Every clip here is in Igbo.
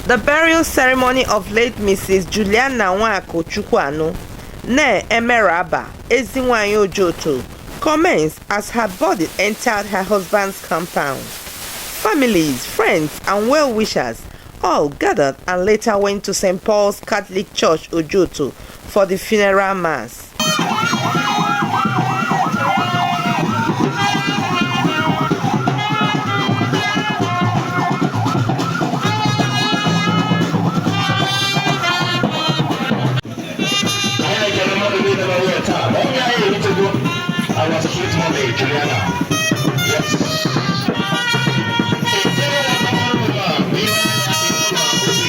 The burial ceremony of late Mrs. Juliana Nwako Chukwuanu, née Emeraba, Ezinwanyi Ojoto, commenced as her body entered her husband's compound. Families, friends, and well-wishers all gathered and later went to St. Paul's Catholic Church, Ojoto, for the funeral mass. Anyị na-ekele mmadụ niile nọ here taa. Onye anyị erutego, our sweet mommy Juliana. Yes. A very wonderful woman. Ihe anya ịhụ na obi.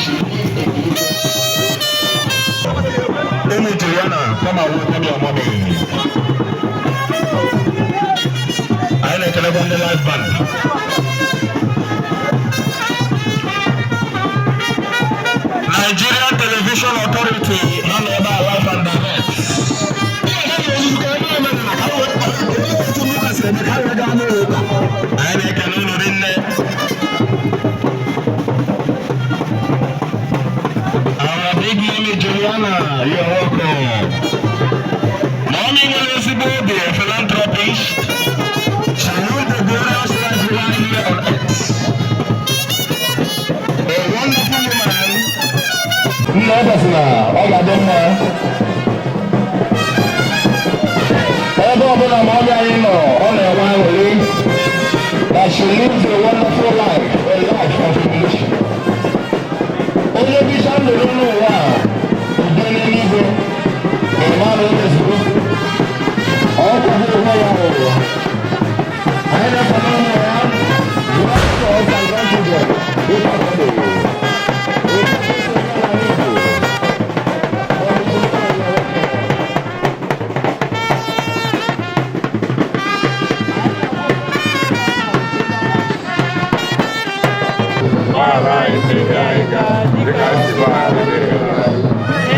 She lived a beautiful. Amy Juliana, come and welcome your mommy. Anyị na-ekelekwa ndị live band. Nigerian Television Authority nọ n'ebe a live and direct. Anyị na-ekele unu rinne. Our big mommy Juliana, you are welcome. Mommy nwere ezigbo obi, a philanthropist. She lived a glorious life while here on earth. A wonderful woman. Nna ọbasịna ọ ga-adị mma. Ebe ọbụla ma ọbịa anyị nọ, ọ na-enwe aṅụrị that she lives a wonderful life, a life of revolution. Onye bicha ndụ n'ụwa a, udo n'eluigwe, ịma na o mezuru. Ọ kwaghị onwe ya ụwa. Anyị na-ekele ụmụ ya, grandson and grandchildren, ịkwa akwado. Gbaghara anyị mmehie anyị ga dịka anyị si gbaghara ndị mehiere anyị.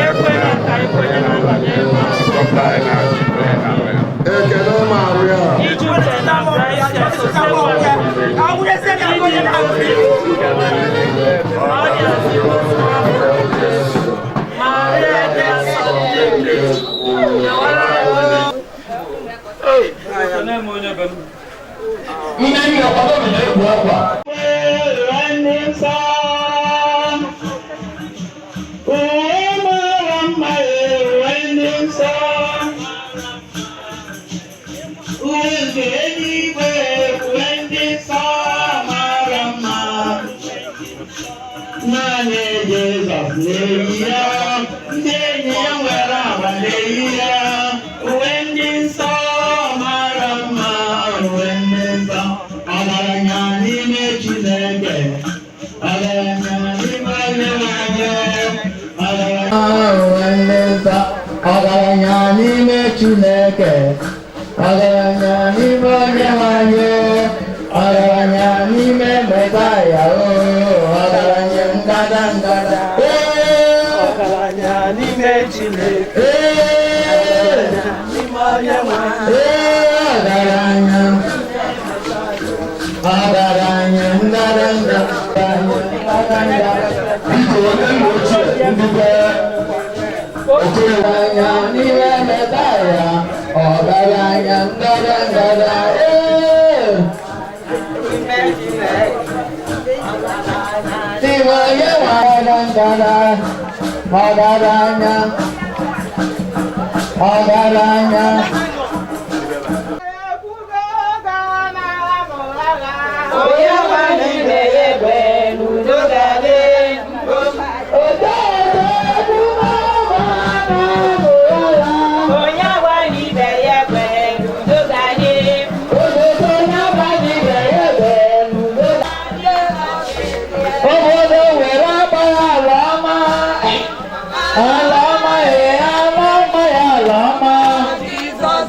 Ekwela ka anyị kwenye na nranye, zọpụta anyị n'ajọ ife. Amen. Ekele Maria. Ijupụta na grasia, Osebụrụwa, ọ dị asị Maria dị asọ nke Chukwu. Ndị nne kwado na egwu akwa. Ndị nsọ, uwe mara mma, uwe ndị nsọ, uwe nke eluigwe, uwe ndị nsọ mara mma. Naanị Jizọs na-eyi ya, ndị enyi ya nwere agba na-eyi ya. Uwe ndị nsọ mara mma, uwe ndị nsọ, ọgaranya n'ime Chineke, ọgaranya n'ime Onyenwe anyị, ọgaranya uwe ndị nsọ, ọgaranya n'ime Chineke, ọgaranya n'ime Onyenwe anyị, ọgaranya n'ime Mesaya, o ọgaranya ngada ngada. Ee, Ọgaranya n'ime Chineke, ee, n'ime Onyenwe anyị. Ee, ọgaranya, ọgaranya ngada ngada, ngada. Biko, nne ochie, ndị be ọgaranya n'ime Mesaya, ọgaranya ngada ngada. Ee. N'ime Onyenwe anyị ngada, ọgaranya, ọgaranya. Onye gbara ibe ya egbe n'udo ga-adị. Onye gbara ibe ya egbe n'udo ga-adị. Obodo were agbara ala ọma, ala ọma, ee, ala ọma ya, ala ọma. Jizọs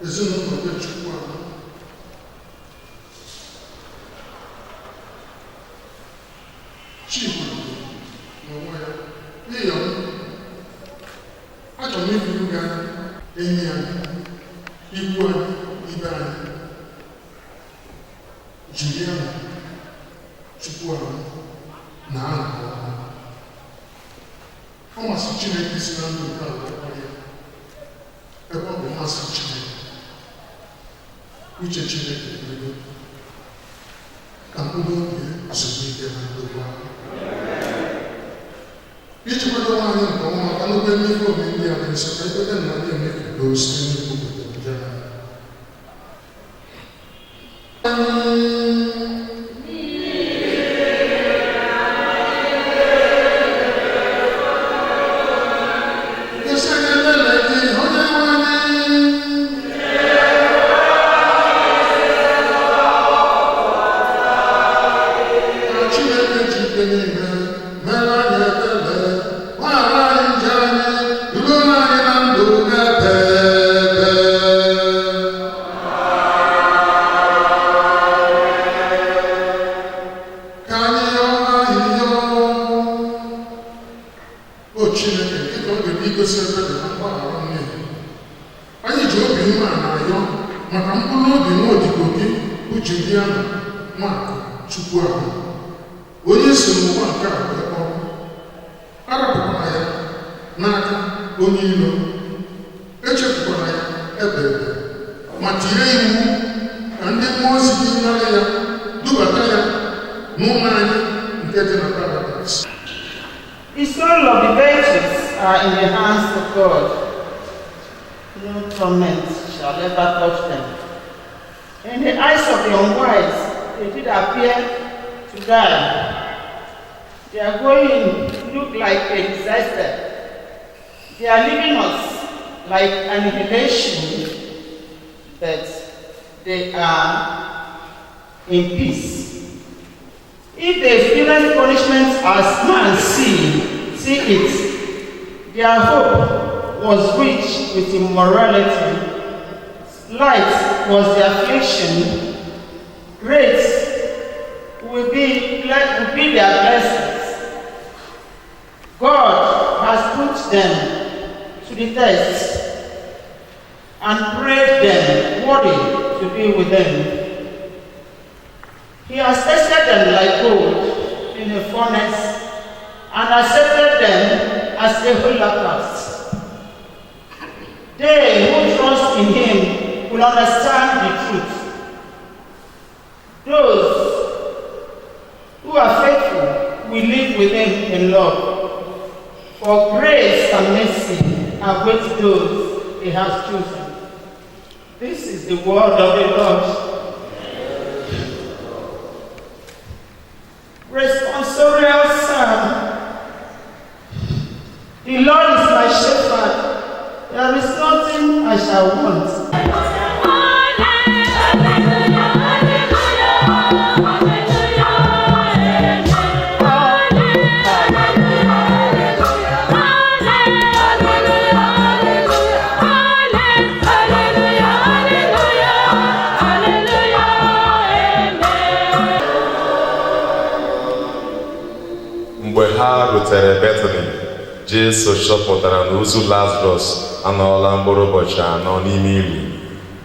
Ezinụlọ be Chukwu ahụ Chima n'onwe ya n'ihi m achọrọ m iburu gị anya enyi anyị, ikwu anyị, ibe anyị, Juliana Chukwu ahụ na aha ọma. Ọ masị Chineke si na ndụ nke a wee kpọrọ ya, ebe ọ bụ mmasị Chineke, uche Chineke ebigo ka mkpụrụ obi ya zuru ike na ndokwa ahụ. Iji kwado nwaanyị nke ọma maka nnukwu emefe ome ndị a dị nsọ, ka ekweta na ndị emefe udo site n'ikwupụta njọ anyị. Isi anyị ebere gị, onye nwe anyị. Ka Chineke ji ike niile mere anyị ebere, gbaghara anyị njọ anyị, duo anyị na ndụ ebebe. Ka anyị yọọ arịrịọ. O Chineke, dịka ọ ga-eme igosi ebere na mgbaghara mmehie, anyị ji obi umeala arịọ maka mkpụrụ obi nwa odibo gị bụ Juliana Nwakụ Chukwu ahụ, onye si n'ụwa nke a wee kpọrọ. Arapụkwala ya n'aka onye iro, echefukwala ya ebe ebe, ma tie iwu ka ndị mmụọ ozi gị nara ya, dubata ya n'ụlọ anyị nke dị na paradaịs. The soul of the virtues are in the hands of God. No torment shall ever touch them. In the eyes of the unwise, they did appear to die. Their going looked like a disaster. They are leaving us like annihilation, but they are in peace. If they experience punishment as man see it, their hope was rich with immorality. Light was their affliction. Great will be their blessings. God has put them to the test and prayed them worthy to be with them. He has tested them like gold in a furnace and accepted them as a holocaust. They who trust in him will understand the truth. Those who are faithful will live with him in love. For grace and mercy await those he has chosen. This is the word of the Lord. Responsorial Psalm. The Lord is my shepherd, there is nothing I shall want. Mgbe ha rutere Betani, Jesu chọpụtara na ozu Lazarọs anọọla mkpụrụ ụbọchị 4 n'ime ili.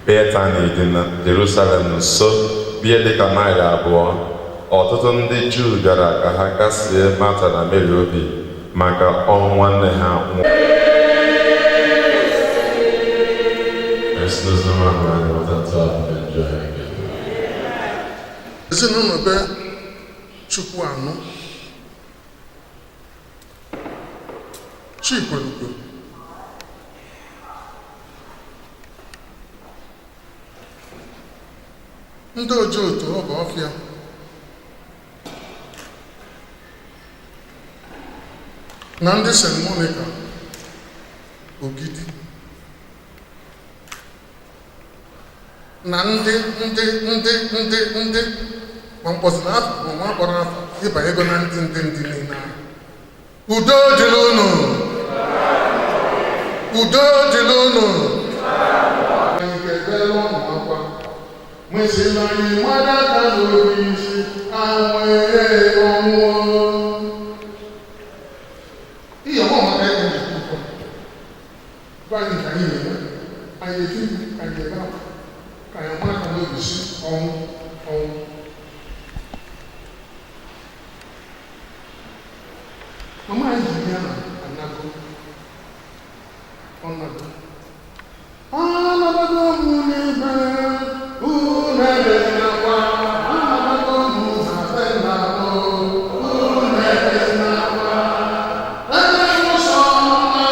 Betani dị na Jerusalem nso, bie dịka maịlụ 2. Ọtụtụ ndị Juu bịara ka ha kasie Mata na Meri obi maka ọnwụ nwanne ha nwụrụ. Ezinụlọ be Chukwuanụ Chikwelugo ndị Ojoto Ọbaọfịa na ndị St. Monica Ogidi na ndị ndị ndị ndị ndị ma mkpọsị na afọ ma nwa kpọrọ afọ ịba ego na ndị ndị ndị niile ahụ. Udo dịrị unu, udo dịrị unu. Anyị ga-ebere ụmụ akwa nwesịrị anyị nwada aka n'obi isi anwee ọnwụ. Ihe ọma maka ego na-ekwu ụkọ. Gwa anyị nke anyị na-eme, anyị eti mkpu, anyị ebe akwa, ka anyị mara aka n'obi si ọnwụ ọnwụ. Mama anyị ji ya na anago ọnago anabago m n'ebe unu ebezinakwa, anabago m na be nna m unu ebezinakwa, ebe nsọ mma,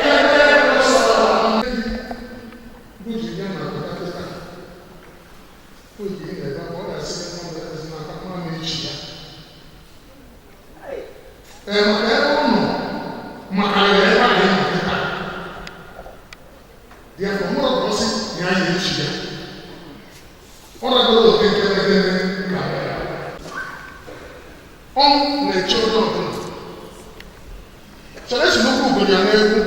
ebe nsọ mma. Bụ ji ya na akpata kịta o ji ya na ebe akwa, ọ ga-asị gị nwa m ebezinakwa, nwa m echi ya. Ee, maka ebe ọ nọ maka ya ebe a na-enọ kịta. Therefore, mụrụ ka ọ sị na ya echi ya. Ọ ragoro oke nke gịnị ka ọnwụ na-eche onye ọbụla. Chọrọ esemokwu ugoro ya n'egwu.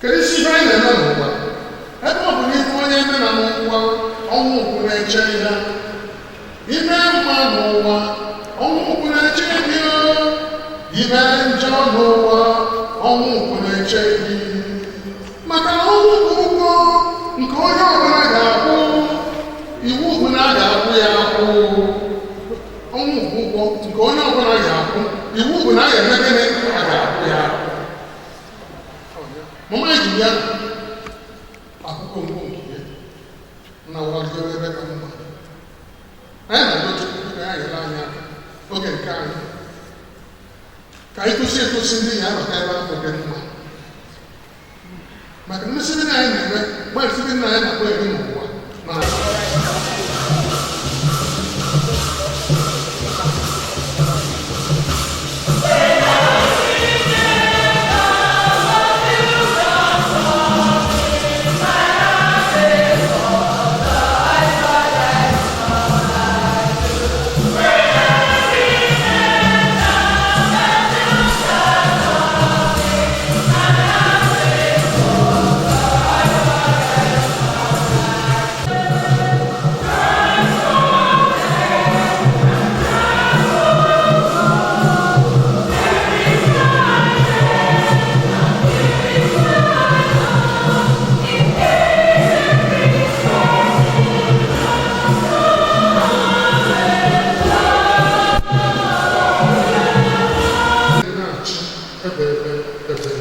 Kedu isi ife anyị na-eme n'ụwa? Ebe ọ bụ na ife onye eme na n'ụwa, ọnwụ ukwu na-eche ya. Ime mma n'ụwa, ọnwụ ukwu na-eche gị. Ime njọ n'ụwa, ọnwụ ukwu na-eche gị. Maka na ọnwụ bụ ụgwọ nke onye ọbụla ga-akwụ, iwu bụ na a ga-akwụ ya akwụ. Ọnwụ bụ ụgwọ nke onye ọbụla ga-akwụ, iwu bụ na a ga-eme gịnị? A ga-akwụ ya akwụ. Mama ji ya akụkọ mbụ nke ya na wagoro ebe ka mma. Anyị na-arịọ Chukwu ka ya nyere anyị aka oge nke anyị, ka anyị kwụsị ịkwụsị ndị ya abata ebe ahụ dị mma. Maka mmesị ndị anyị na-eme, mgbe ndị anyị na-akpọ eri n'ụwa na na-achị ebe ebe ebe.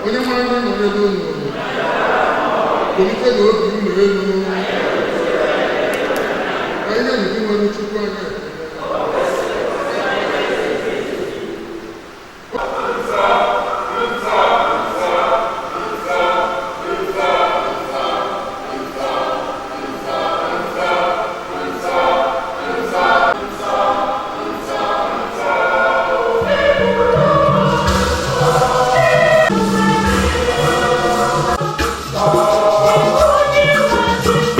Onye nwere anya nọ n'elu unu, welite na obi unu elu. Ka ihe na nwere Chukwu anya ekele. Onye nwe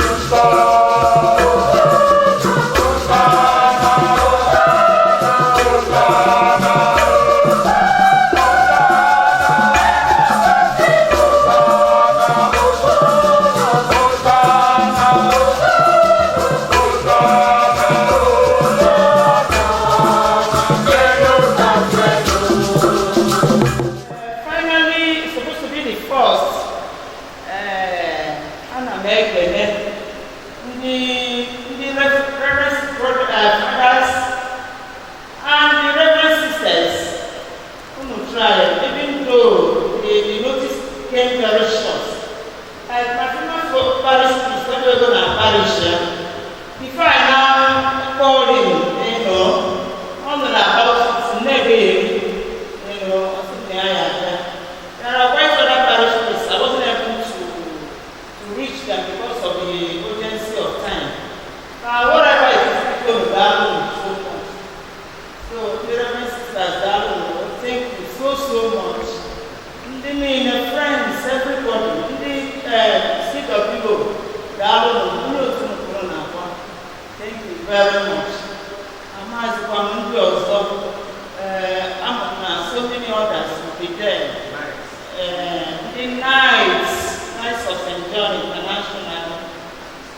Niile, friends, everybody, ndị CWO, daalụ ndị otu mkpụrụ na-akwa. Thank you very much. Amazikwa m ndị ọzọ. Ama m na so many others will be there. Ndị Knights of St. John International,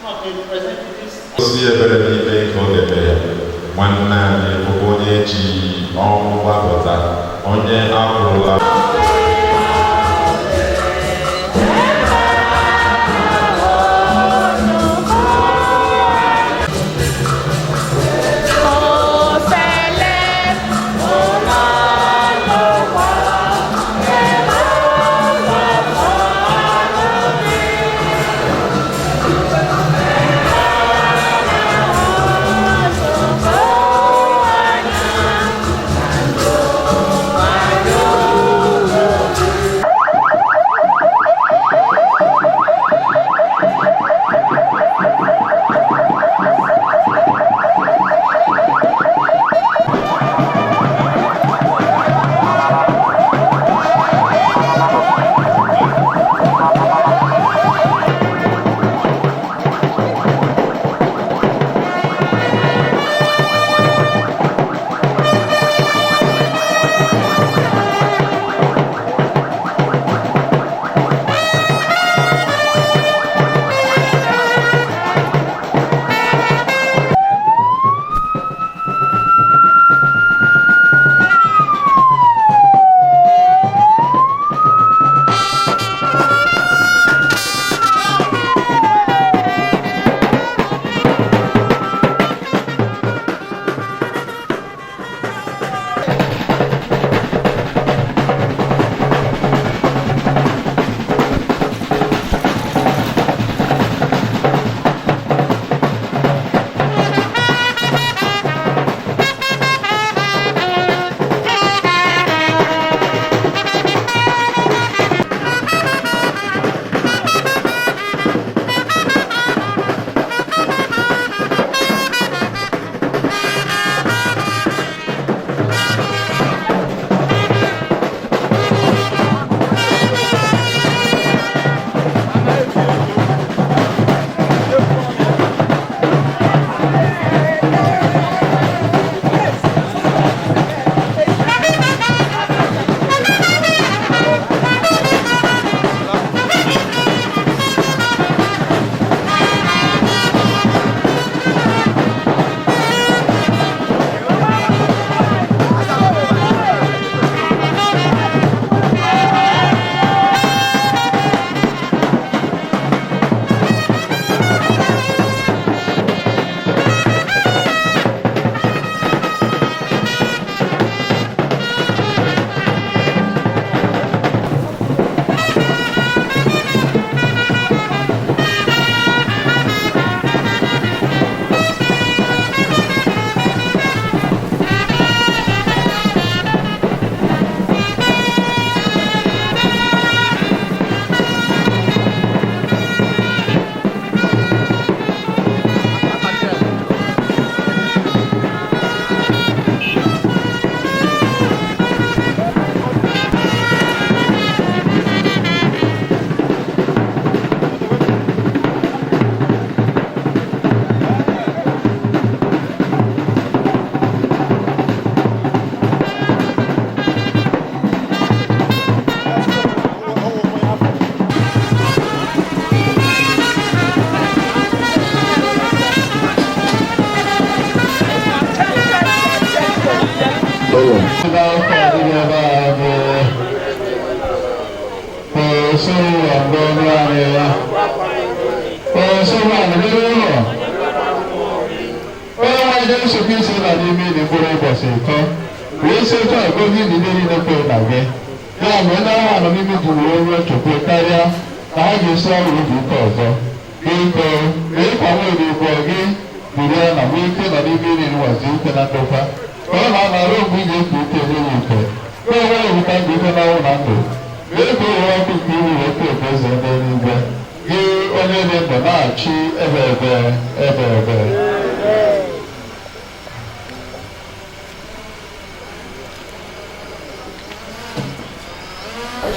some of the representatives. Ozi ebere n'ikpe nke o debe ya nwanne anyị bụ onye ji ọnwụ gbapụta onye akwụrụla.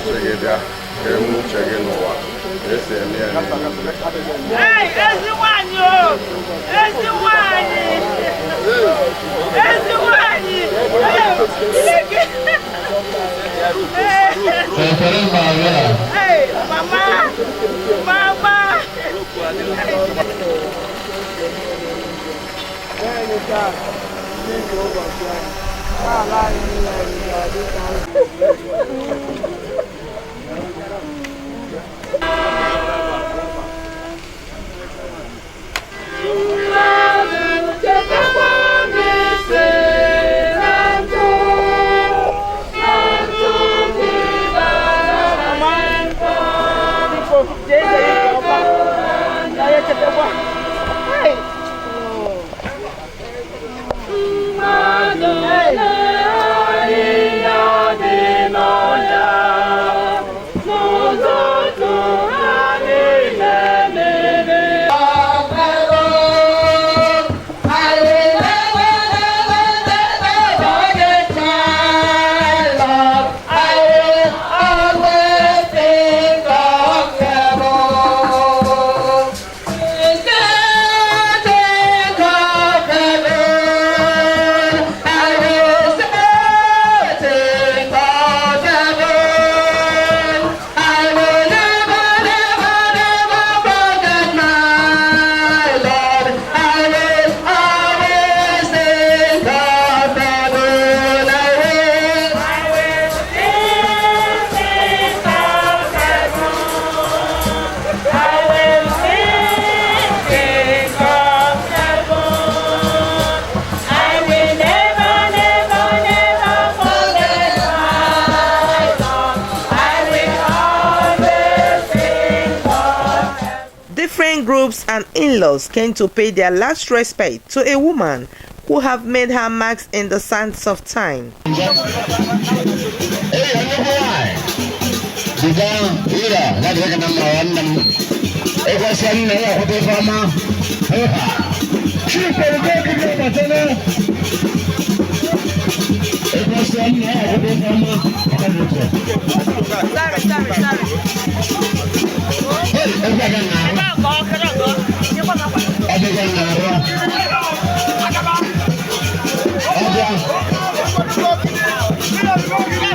ọchịchị gị bịa, ka e mee uche gị n'ụwa ka esi eme ya n'eluigwe. Hey, ezi nwanyị o! Ezi nwanyị! Ezi nwanyị! Hey, Ekele Maria. Hey, mama! Mama! Different groups and in-laws came to pay their last respect to a woman who have made her marks in the sands of time. Ee, nnukwu nwanyị. Diga, ira, na-adịghị ka na mma nwanne m. Ịkwasị nna ya akwụkwọ ife ọma. Chief Ogogo Batana. Ịkwasị nna ya akwụkwọ ife ọma. Sorry, sorry, sorry. Hey, ebe a ga na-arụ. Ebe ga na-arụ. Ọbịa.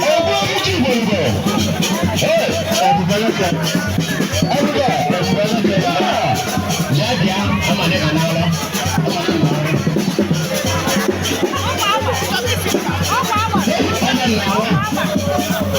Ogogo Chief Ogogo. Hey, ọbụbeleke. Ọbụbe, ọbụbeleke. Ya bịa, ọma dị ka n'ọrụ. Ọma dị n'ọrụ. Hey, ọ dị n'ọrụ.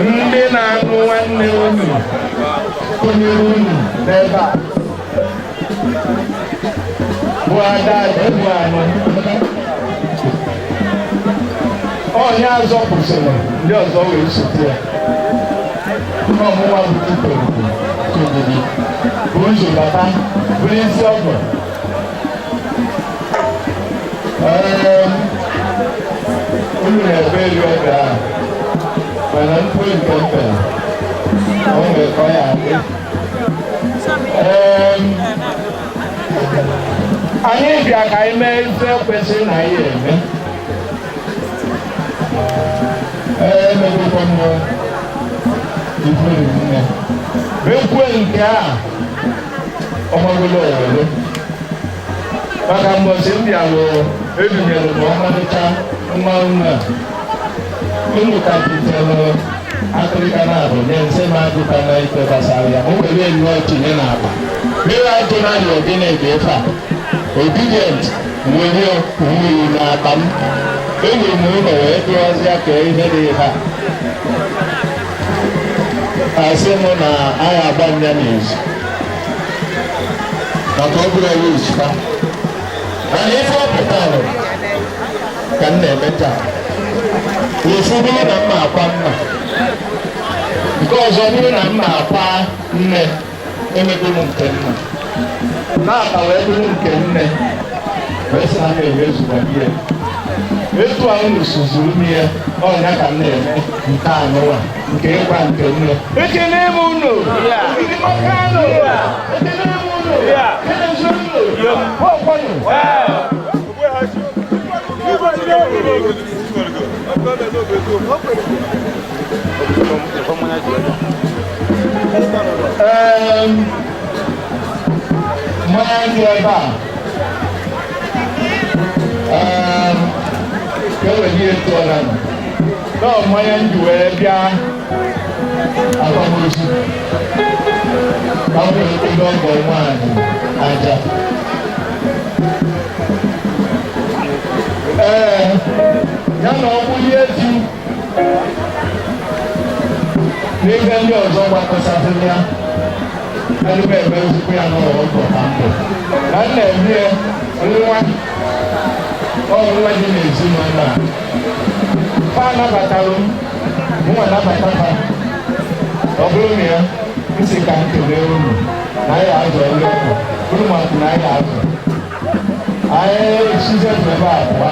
Ndị na-anụ nwanne unu kụnyere unu n'ebe a bụ ada ebu anụ onye azọ kwụsịrị ndị ọzọ wee sote ya. Ọmụnwa bụ Chukwuemeka bụ ụzọ bata bụrụ isi ọgụ. Unu na-ebe elu ebe ahụ mana mkpụrụ nke mpe o nwere ka ọ ya adị. Anyị bịa ka anyị mee ife kwesịrị na anyị eme. Ee, emegokwa m ife nne mekwue nke a ọmagolo owere maka mbọsị m bịalụ ebinyere m ọmarịcha nwa nwa unu ka butere akịrịka na-abụ nye nsị m agụta na ife gbasara ya. O were elu tinye n'akpa mere ajụ na ya ogene bụ ife a obedient were wuru n'akpa m. Eluru m ụlọ wee dụọzịa ka ihe dị ha asị m na agha agba nya n'izu maka ọ bụrụ ewu izụta mana ife ọ pụtara ka m na-eme taa. Ofu bụrụ na mma akwa nna, nke ọzọ bụrụ na mma akwa nne, emego m nke nna na-ata wee bụrụ nke nne wee sị na m emezukwa ihe. Etu a unu suzuru m ihe ọnya ka m na-eme nke anụwa nke ịgwa nke nne. Ekene m unu. Maka unu. Ekene m unu. Ekene unu. Ọkwanụ. Mmanya dị ebe a ka e were ihe tụọ na nọọ mmanya m ji wee bịa akwamozu ka m wee kwudo ọgọ nwaanyị aja. Ee, ya na ọkwụ ihe etu n'ihe ndị ọzọ gbakọsasịrị ya adịghị eme nzukọ ya n'ụlọ ọgọ na mbụ na nna eme nwa ọnwụnwa dị n'ezinụlọ a fa anabatara m mụnwa nabata ha. Ọ bụrụ na ya nsị ka m kelee unu na anyị azụ ndị ọkụ unu makwu na anyị azụ anyị esize ebe a pụọ.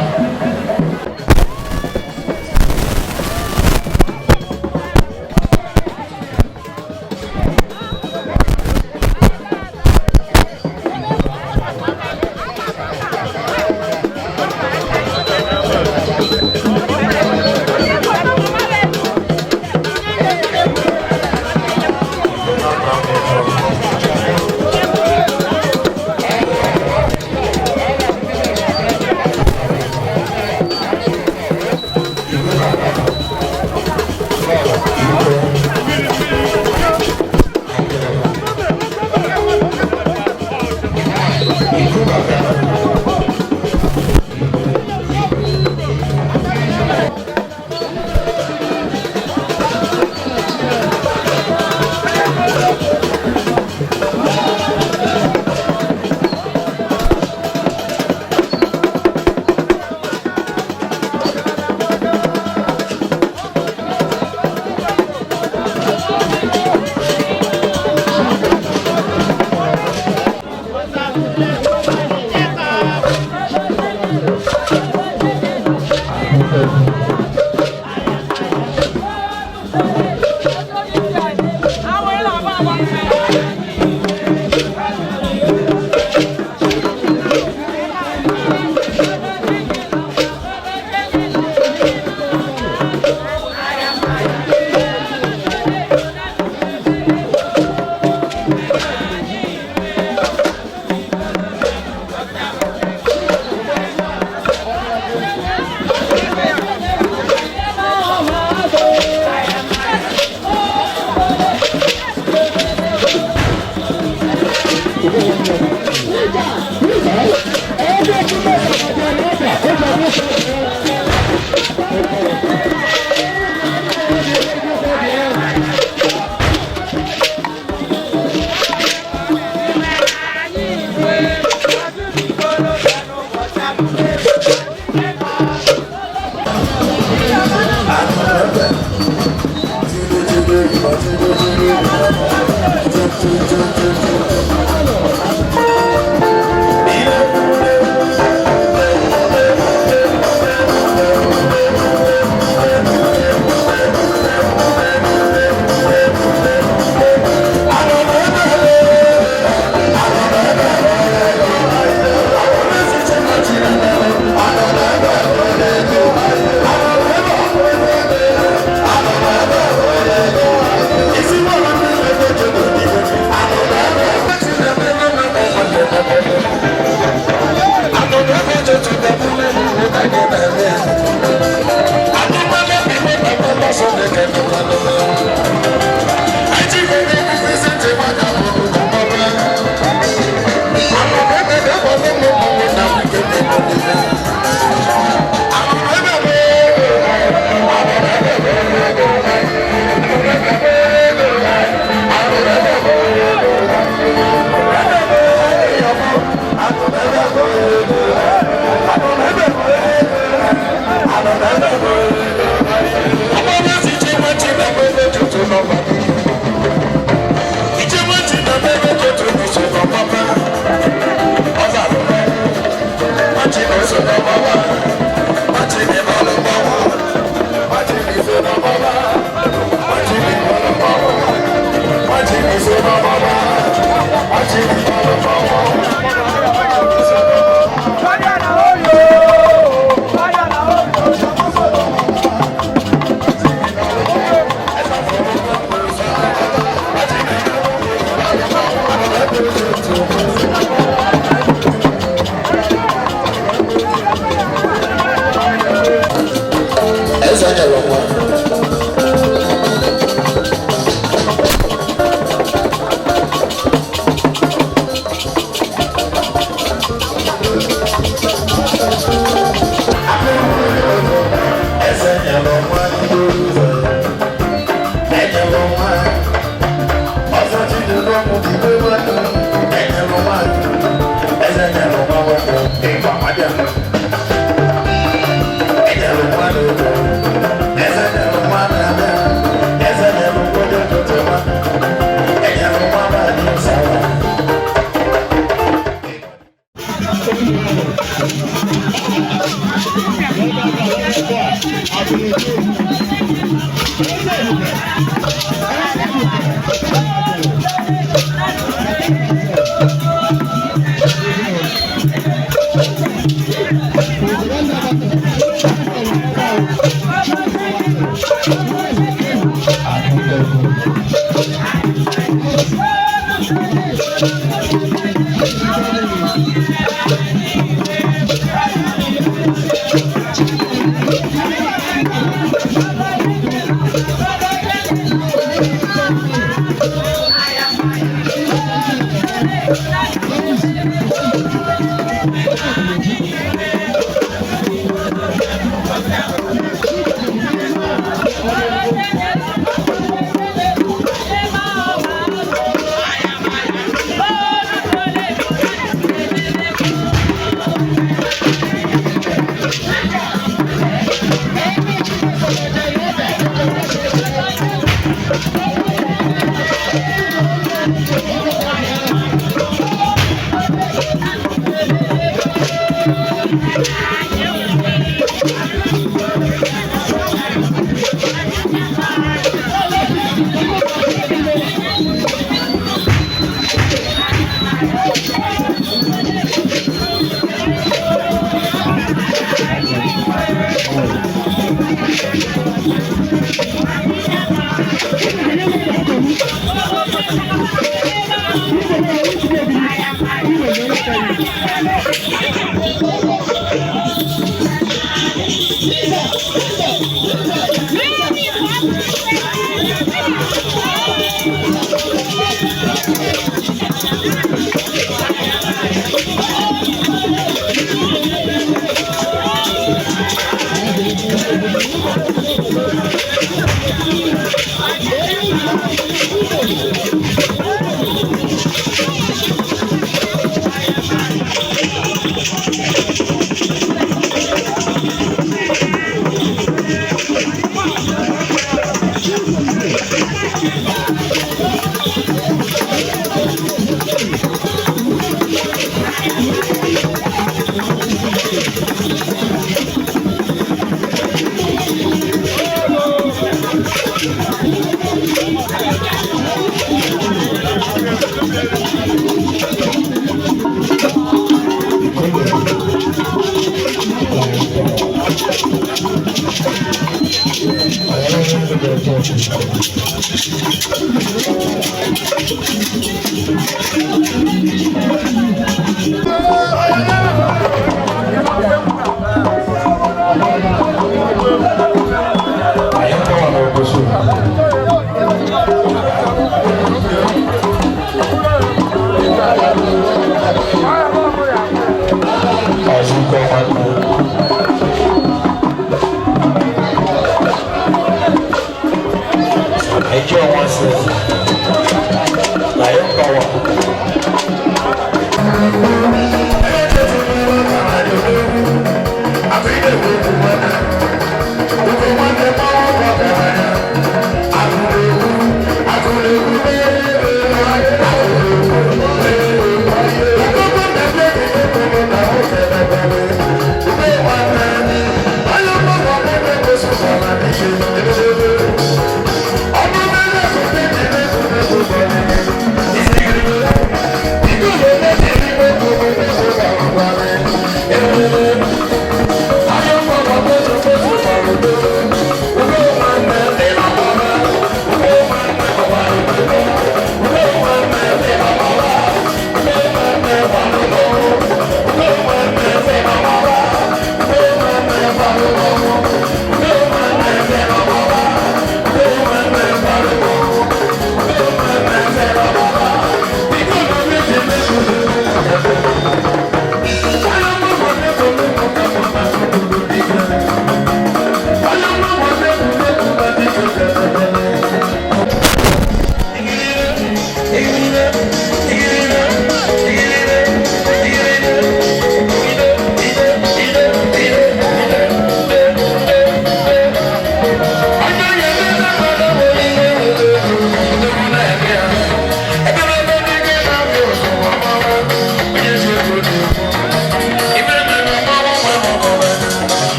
I Thank you.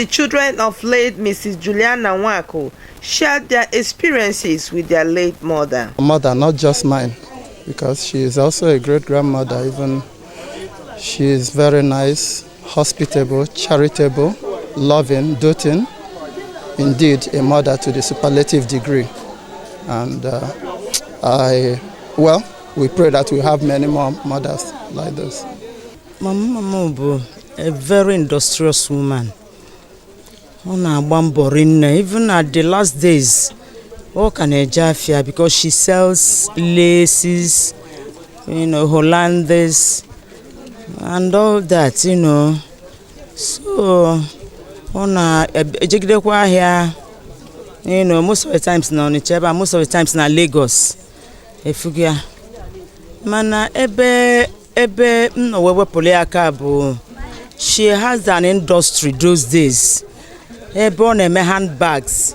the children of late Mrs. Juliana Nwaku shared their experiences with their late mother. Mother, not just mine, because she is also a great grandmother. Even she is very nice, hospitable, charitable, loving, doting. Indeed, a mother to the superlative degree. And well, we pray that we have many more mothers like this. Mama mama bụ a very industrious woman. Ọ na-agba mbọ rinne. Even at the last days, ọ ka na-eje afịa because she sells laces, Hollandais and all that. So ọ na-ejegidekwa ahịa most of the times na Onitsha ebe a, most of the times na Lagos. Efugo ya. Mana ebe m nọ wee wepụrụ ya aka bụ she has an industry those days ebe ọ na-eme handbags.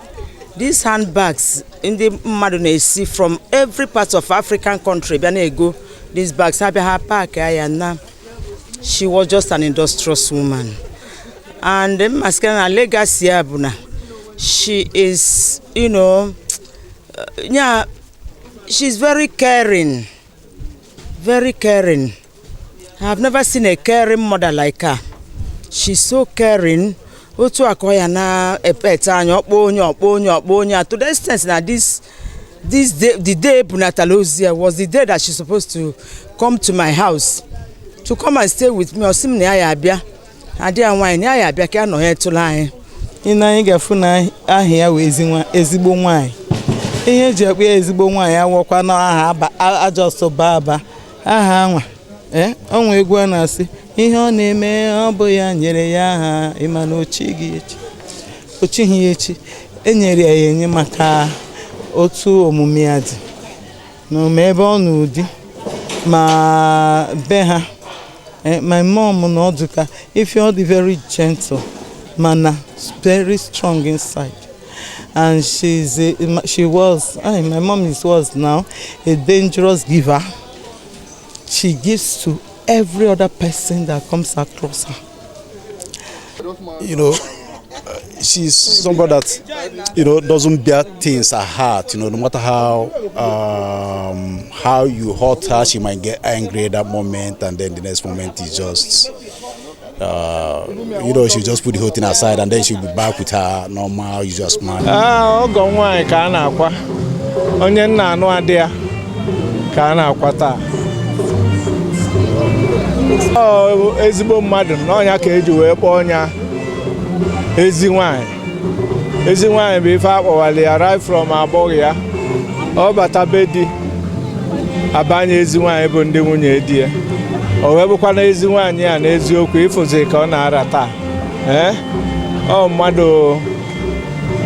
These handbags, ndị mmadụ na-esi from every part of African country bịa na-ego these bags. Ha bịa, ha pack ya na. She was just an industrious woman, and mmasịkara na legacy ya bụ na she is yeah, she's very caring, very caring. I've never seen a caring mother like her. She's so caring. Otu akọ ya na-epet anya, ọkpọ onye, ọkpọ onye, ọkpọ onye a, to the extent na this day, the day ebunatala ozu ya, was the day that she's supposed to come to my house to come and stay with me. Ọ sị m na ya ya abịa, adị ya nwaanyị na ya ya abịa ka ya nọ ya etụla anyị. Ị na anyị ga-afụ na aha ya wee ezigbo nwaanyị. Ihe eji akpọ ya ezigbo nwaanyị awọkwa na aha ajọsọ baa aba aha anwa. Ee, ọ nwe egwu a na-asị ihe ọ na-eme, ọ bụ ya nyere ya aha. Ịma na ochighị echi, ochighị ya echi, enyere ya enye maka otu omume ya dị na ma ebe ọ n'ụdị ma be ha. My mom na ọ dịka ife ọ dị very gentle mana very strong inside, and she was, my mom is, was now a dangerous giver. She gives to every other person that comes across her. She's somebody that doesn't bear things at heart. No matter how you hurt her, she might get angry at that moment, and then the next moment is just, she just put the whole thing aside, and then she'll be back with her normal, usual smile. Ah, ọgọ nwaanyị ka a na-akwa, onye nna anụ adị ya ka a na-akwa taa. Ọ ezigbo mmadụ na ọnya ka eji wee kpọọ ọnya ezi nwaanyị. Ezi nwaanyị bụ ife akpọwali ya right from agbọghọ ya. Ọ bata be di, abanye ezi nwaanyị bụ ndị nwunye di ya. O wee bụkwa na ezi nwaanyị a n'eziokwu ịfụzi ka ọ na-ara taa. Ee, ọ mmadụ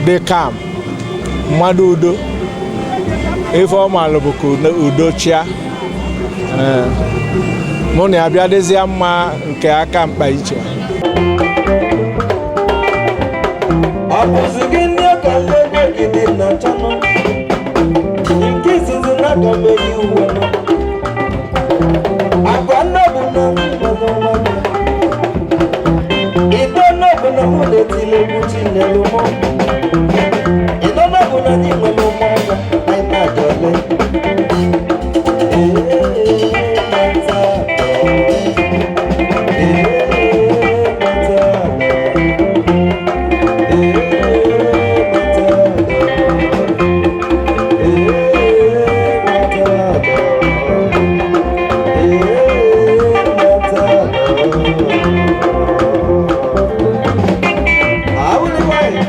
dị calm, mmadụ udo. Ife ọ malụ bụ ka udo chịa. Ee, mụ na ya bịa dịzịa mma nke aka mkpa iche. Ọ bụzi gị ndị ọka nlegogide na-achọnụ nke izizi na aga m eyi uwe nọ agwa nnọbụ na mmanụ mmanụ ido nnọbụ na mụ na-etili egwu Chinelu mụ ido nnọbụ na anyị nwere ụmụaka anyị na-aja ole. Ee, mata, ee, mata, ee, mata, ee, mata, ee, mata. Awụli nwanyị.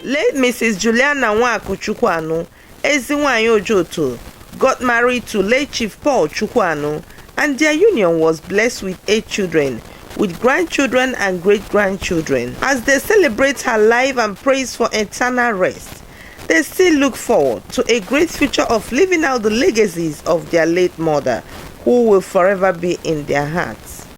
Late Mrs. Juliana Nwaku Chukwuanu, Ezinwanyi Ojoto, got married to late Chief Paul Chukwuanu, and their union was blessed with 8 children, with grandchildren and great-grandchildren. As they celebrate her life and praise for eternal rest, they still look forward to a great future of living out the legacies of their late mother, who will forever be in their hearts.